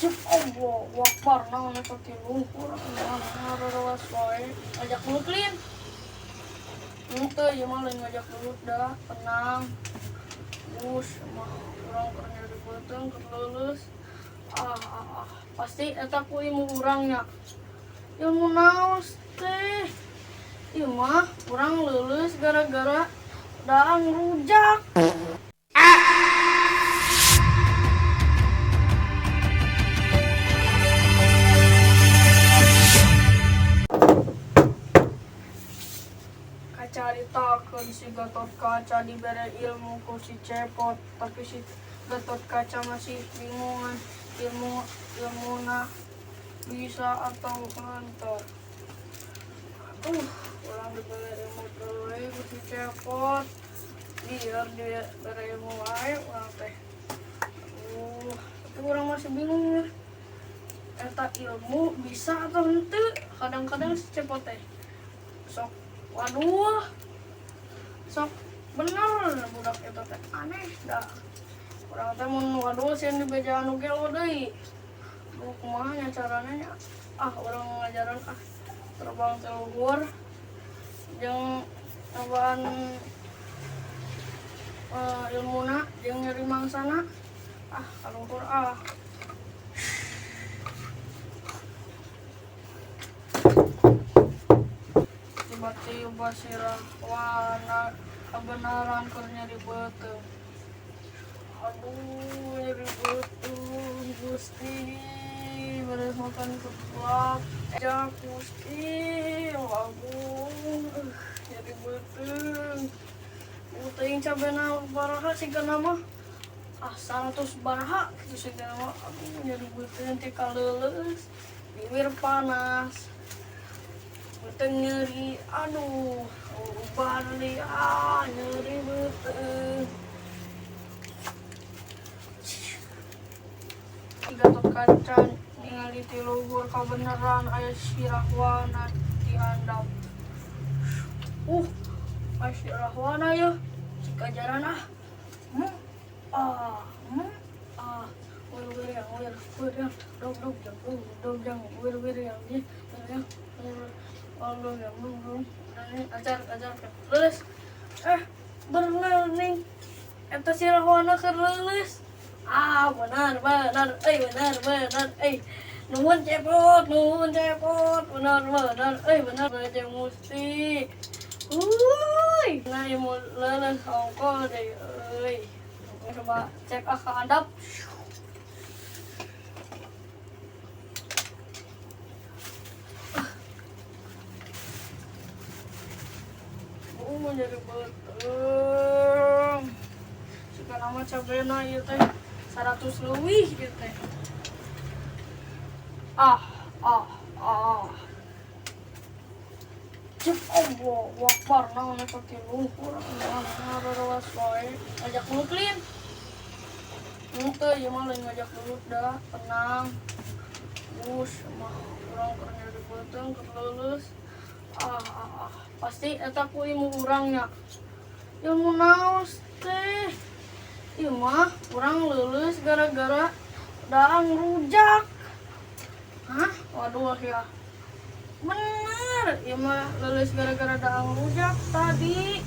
Cep Allahu Akbar, naon eta ti luhur ngarerewas wae ngajak gelut lin. Henteu ieu mah lain ngajak gelut dah, tenang. Bus mah urang keur nyeri beuteung keur leuleus. Ah, ah, ah. Pasti eta ku ilmu urang nya. Ilmu naon teh? Ieu mah urang leuleus gara-gara daang rujak. Kacaritakeun si Gatot Kaca dibere ilmu ku si Cepot, tapi si Gatot Kaca masih bingungan ilmu ilmuna bisa atau henteu. Urang dibere ilmu deui ku si Cepot, biar dia bere ilmu wae urang teh. Tapi urang masih bingung ya. Eta ilmu bisa atau henteu? Kadang-kadang si Cepot teh sok waduh, sok bener budak eta teh aneh dah. Urang teh mun waduh sieun dibejaan nu gelo deui. Duh, kumaha nya carana nya? Ah, urang ngajaran ah terbang ti luhur jeung nyobaan ilmuna jeung nyeri mangsana. Ah, kaluhur ah. Tiba-tiba sirah wana kebenaran keur nyeri beuteung. Aduh, nyeri beuteung Gusti. Beres makan seblak. Ja Gusti, agung. Nyeri beuteung. Teuing cabena baraha sigana mah. Ah, 100 baraha kitu sigana mah. Aduh, nyeri beuteung ti kaleuleus. Bibir panas. Beuteung nyeri, aduh, ubar deui, ah, nyeri beuteung. Gatot Kaca ningali ti luhur kabeneran aya sirah wana di handap. Aya sirah wana yeuh, sikajaran ah. Ah, ah, wir wir yang wir wir yang dog dog jang dog dog jang wir wir yang wir yang wir dog yang dog dog. Ajar ajar leuleus. Bener ning eta sirah wana keur leuleus. Ah, benar benar, euy benar benar, euy. Nuhun Cepot, nuhun Cepot, benar benar, euy benar aja musti. Uy, nah ilmu leuleus ongkoh deui euy. Coba cek ah ka handap. Jadi beuteung. Sigana mah cabena ieu teh 100 leuwih ieu teh. Ah, ah, ah. Cep Allahu Akbar, naon eta ti luhur ngarerewas wae ngajak gelut lin. Henteu ieu mah lain ngajak gelut dah, tenang. Bus mah urang keur nyeri beuteung keur leuleus. Ah, ah, ah. Pasti eta ku ilmu urang nya. Ilmu naon teh? Ieu mah urang leuleus gara-gara daang rujak. Hah? Waduh ya. Bener, ieu mah leuleus gara-gara daang rujak tadi.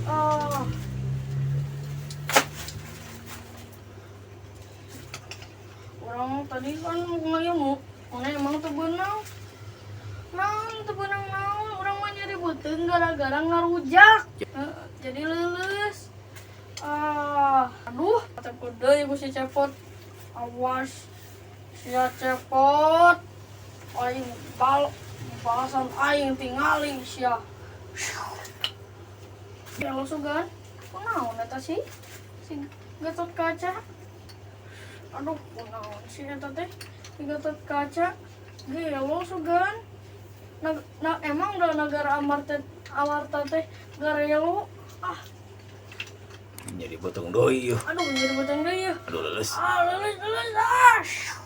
Ah. Urang tadi kan ngilmu, mana emang teu beunang. Naon teu beunang naon, urang mah nyeri beuteung gara-gara ngarujak. Jadi leuleus. Ah, aduh, cepot deui ku si Cepot. Awas, sia Cepot. Aing balasan aing tingali sia. Ya langsung kan? Kunaon eta sih? Si Gatot Kaca. Aduh, kunaon sih eta teh? Si Gatot Kaca. Gelo sugan. Na, emang udah negara Amarta Amarta teh garelo. Ah, Nyeri beuteung deui yeuh. Aduh, nyeri beuteung deui yeuh. Aduh, leuleus. Ah, leuleus leuleus. Ah.